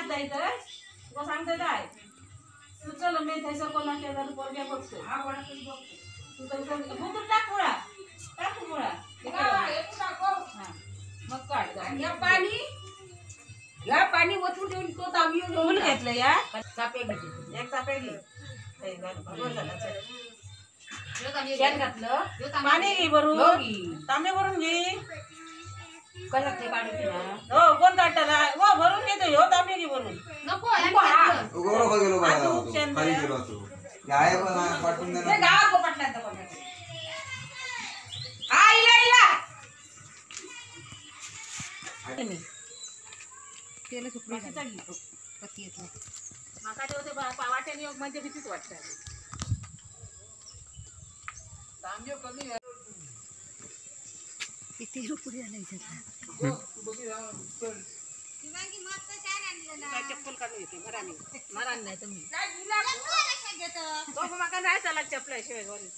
जाय तर तुका सांगता जाय तू चल मी थंयसर कोणाक केदार पोरग्या बघतो तू थंयसर भुतूर टाक मुळा टाक मुळा मग काढ पाणी या पाणी ओतून देऊन तो तांबी फुल घेतलं या चापे घेतली एक चापे घे शेण घातलं पाणी घे भरून तांबे भरून घे हो कोण काढताला हो भरून घेतो ह्यो तांबे घे भरून नको माका ते वाट्याने योग म्हणजे भीतीच वाटते किती रुपये आणायचे चप्पल काढून घेते मरानी मरान नाही तुम्ही माका नाही चालत चप्पल शिवाय घरी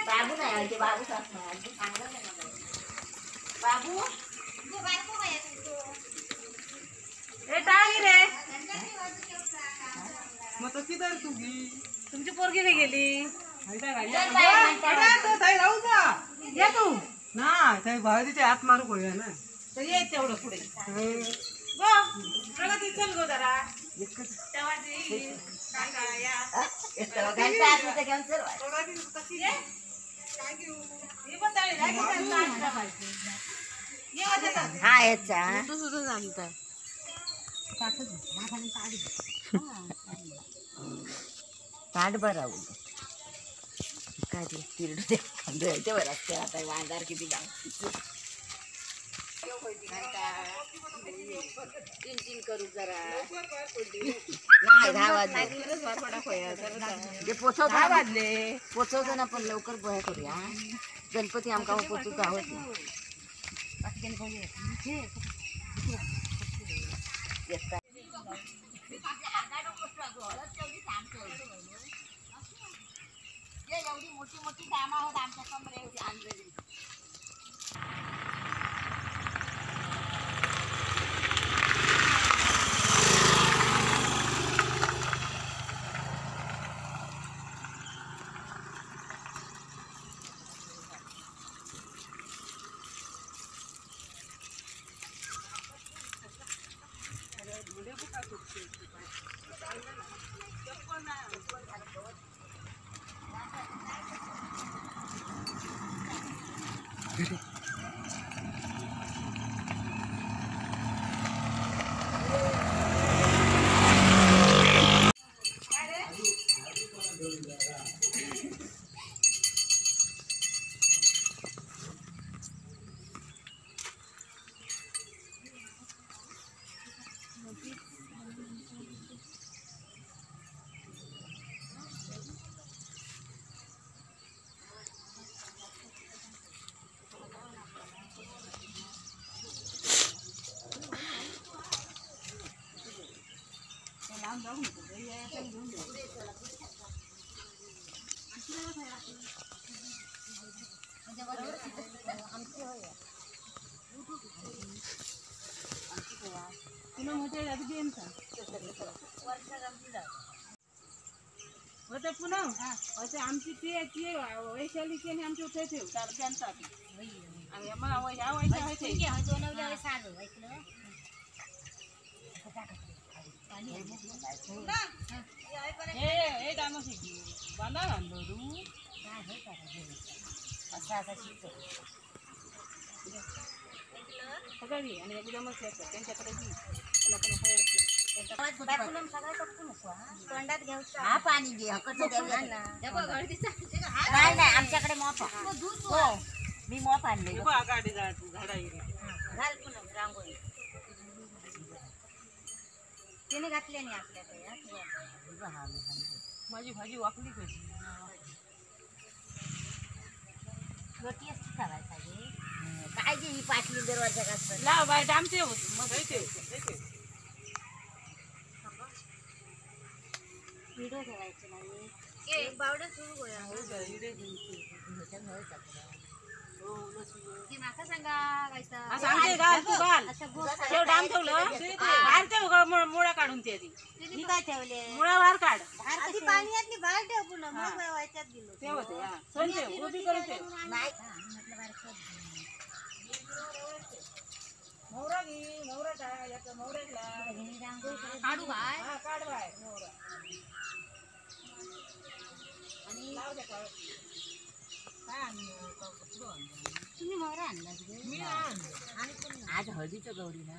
बाबू नाही बाबू बाबू रे तुमची पोरगी नाही गेली ये तू ना हात मारू कोया ना तर ये तेवढं पुढे गो प्रगती चल गो जरा हा याचा ताट बरा काय ते तिरडू दे बरं असते आता वांदार किती गाव तीन तीन करू जरा नाही 10 वाजले पोचवतो वाजले पोचवतो ना पण लवकर गोळ्या करूया गणपती आमका पोचू आहोत ना एवढी मोठी मोठी कामं आहोत आमच्या कमरे एवढी आणलेली. पुन्हा आमची ती ती वैशालीची आणि आमची उठायची त्यांचा ह्या वैशाली हे गाणं बांधा घाललो तू सगळी आणि एकदमच त्यांच्याकडे हा पाणी घे नाही नाही आमच्याकडे मोप हो मी मोप आणले गाडी झाडा घाल पुन्हा रांगोळी तिने घातली नाही आपल्याकडे. माझी भाजी वाकली कशी रोटी असती खावायसाठी काय जी ही पाटली दरवाजा का लाव बाय डामते हो व्हिडिओ ठेवायचे नाही एक बावडं सुरू गोया ती माका सांगा हा सांगते घाल तू घाल ठेव डाम ठेवलं बाहेर ठेव मुळा काढून ते आधी मी काय ठेवले मुळा बाहेर काढ आधी पाण्यातली बाहेर ठेव पुन्हा मग व्हायच्यात गेलो ठेव होते हा सण ठेव उभी करून ठेव. नाही मोहरा घे मोहरा टाक याचा मोहऱ्यातला काढू बाय हा काढ बाय मोहरा आणि लाव त्या काढ. तुम्ही मोहरा आणला मी आणलं. आज हळदीचं गौरी ना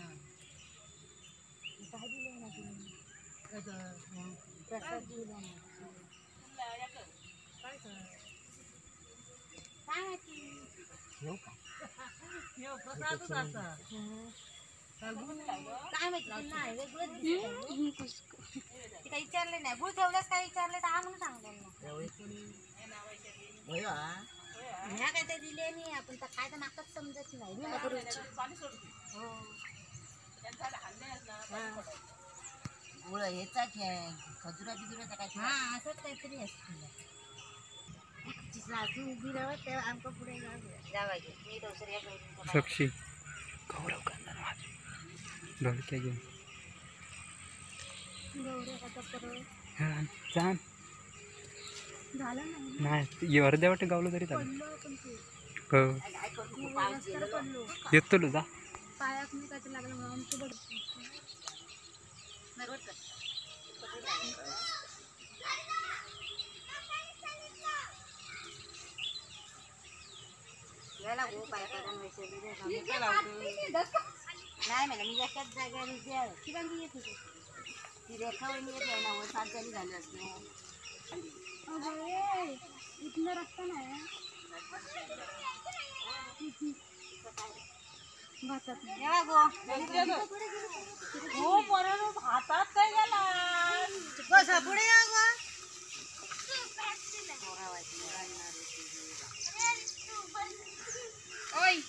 काय दिलं ना तुम्ही प्रसाद दिला ना काय माहिती घेऊ का ठेव, प्रसादच असा. काय माहिती नाही वेगळंच दिसतंय. ते काही विचारले नाही गुळ ठेवल्यास काय विचारले तर हा म्हणून सांगलं ना. होय हा. ह्या काय ते दिले नाही आपण तर काय तर माकच समजत नाही. मी नको रुची. पाणी सोडते हो गुळ ह्याचा खेळ खजुरा बिजुराचा काय हा असंच काहीतरी असतं. सासू उभी राहत तेव्हा आमका पुढे जावा घे मी दुसऱ्या गौरींच्या साक्षी गौरव करणार माझे ढोलक्या घेऊन हा छान नाही अर्ध्या वाटे गावलं तरी चालेल. हो येतो जा. याला गो पाय पडून वैशाली नाही मॅडम मी एकाच जागेवर ती बांधी येत होती ती रेखा वहिनी येत आहे ना वर सात जणी झाली असते. इथनं रस्ता नाही गो हो परत हातात काय गेला बसा पुढे या गो. ओय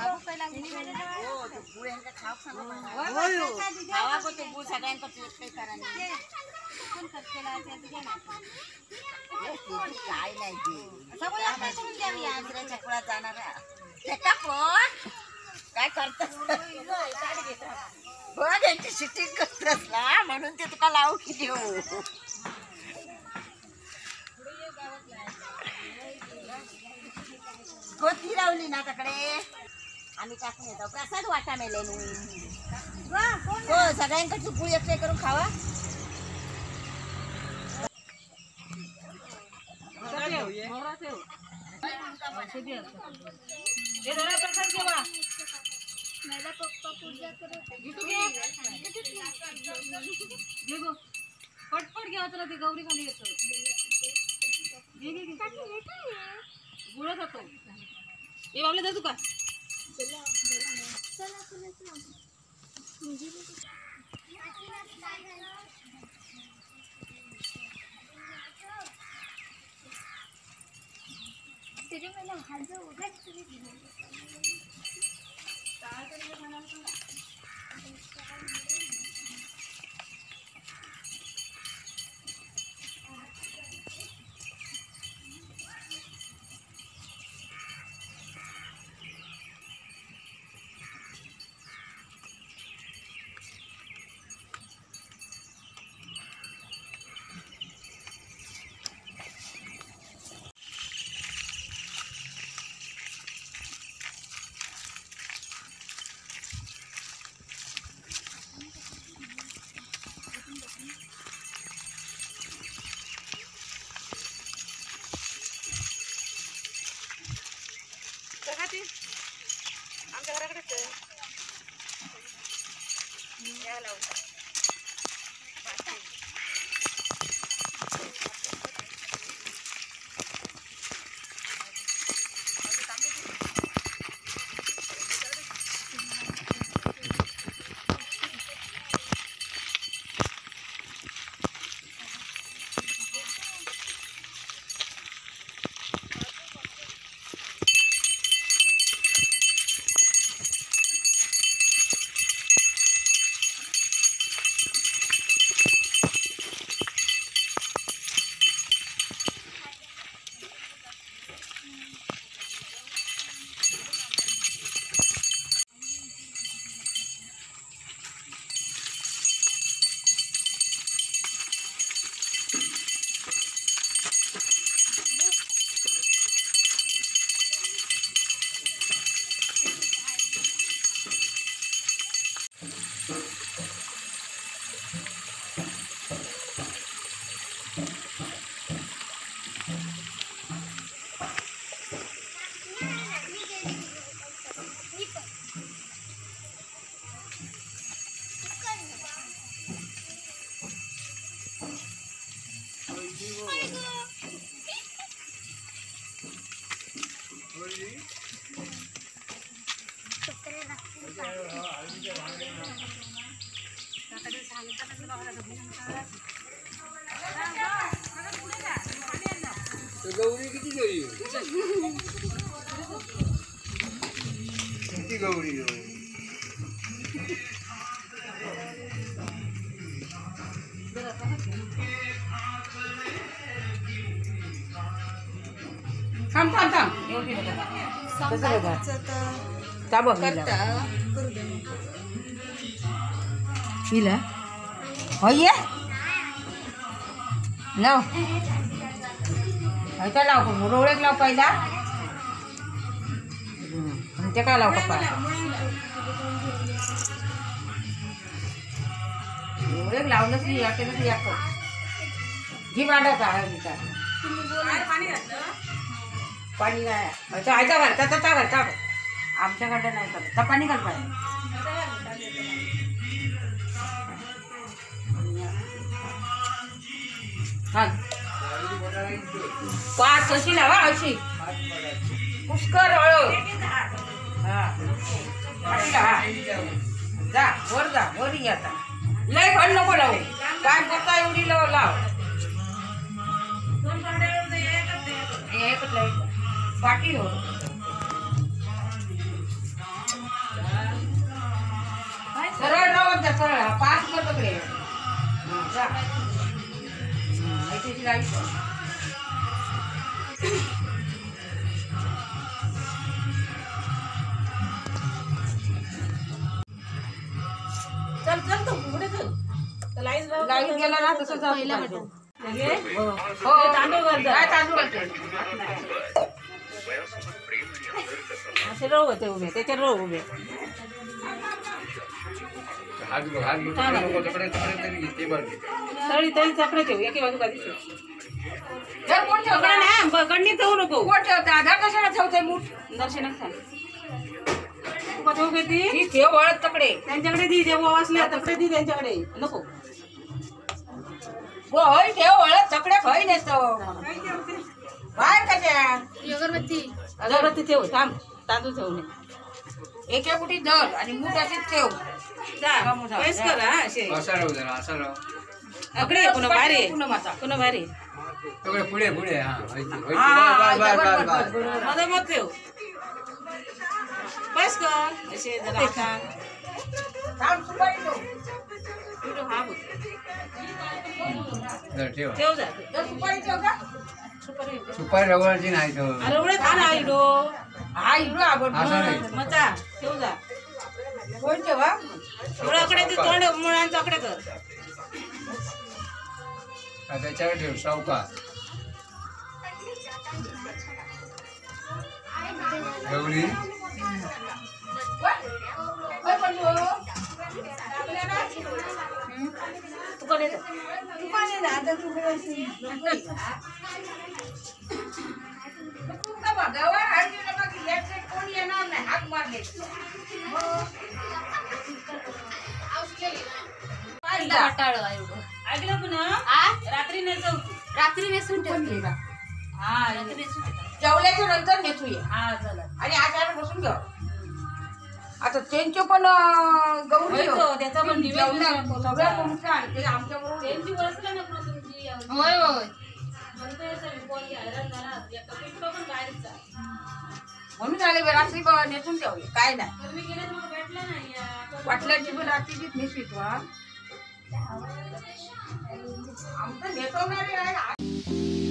हो तो गुळ ह्यांका खाऊक सांगा मला. खावा गो तो गुळ सगळ्यांकडे एक काही करा नाही. हे ते काय नाही ते. दुसऱ्याच्या कुळात जाणार त्याचा पण काय करतस बघ यांची शूटिंग करतस ना म्हणून ते तुका लावू की देऊ. गोती लावली ना तकडे आम्ही टाकून येतो प्रसाद वाटा मेले हो सगळ्यांकडची गुळ एकटे करून खावा. मोहरा ठेव हे धरा प्रसाद घेवा. घे गो पटपट घ्या तुला ती गौरी खाली येतो. घे घे घे गुळ जातो. ए बाबले जा तू का आमच्या घराकडेच आहे. गौरी किती गौरी किती गौरी थांब थांब थांब हिला होय लाव हयता लाव रोवळेक लाव पहिला ते काय लाव कपा रोवळेक लावलंच नाही या केलं या कर जी मांडवता आहे पाणी नाही अच्छा आयता घाल ता घाल ता आमच्याकडे नाही करत तर पाणी घाल पाहिजे हां पाच अशी लावा अशी पुष्कर हळू हां जा वर जा वर ये आता लय घाल नको लावू काय करता एवढी लाव लाव एकच लाव पाटी हो सरळ राहू द्या सरळ पाच कर तकडे जा चल चल तू पुढे चल लाईन लाईन गेला ना तसं पहिला बटन हो तांदूळ घाल काय तांदूळ घालते असे रोग होते उभे त्याच्यावर रोग उभे तळी तळी चकडे ठेवू एकी बाजू कधी गणनी ठेवू नको कोण ठेवता आधार कशाला ठेवते मूठ दर्शनाक सांग तुका ठेवू ती ठेव हळद तकडे त्यांच्याकडे दी देव वाचले तकडे दी त्यांच्याकडे नको होय ठेव हळद तकडे खय नेतो बाहेर कशा अगरबत्ती अगरबत्ती ठेव थांब तांदूळ ठेवू नये एका कुठी धर आणि मूठ अशीच ठेव पैस कर हा असे असा राहू जरा असा राहू अकडे पुन्हा भारी पुन्हा भारी सगळे पुढे पुढे हा मध्ये मत ठेव पैस कर असे जरा थांब सुपारी ठेव हा ठेव ठेव जा सुपारी ठेव का सुपारी सुपारी रवळाची नाही ठेव रवळे खा ना इडो हा इडो आवडतो मचा ठेव जा कोण ठेवा मुळाकडे ते तोंड मुळांचा आकडे कर त्याच्यावर ठेव सावकाश गौरी कोण येणार नाही हाक मारले ऐकलं पुन्हा रात्री नेसवतो रात्री नेसून ठेवते हा रात्री नेसून जेवल्याच्या नंतर नेसूया हा चला आणि आज आम्ही बसून घेऊ आता त्यांचे पण गौरी त्याचा पण सगळ्या तुमचा ते आमच्या बरोबर त्यांची वळसलं ना तुमची होय होय म्हणून आले रात्री नेसून ठेवले काय नाही वाटल्याची पण रात्रीचीच नेसवीत वा आमचं नेसवणारे आहे.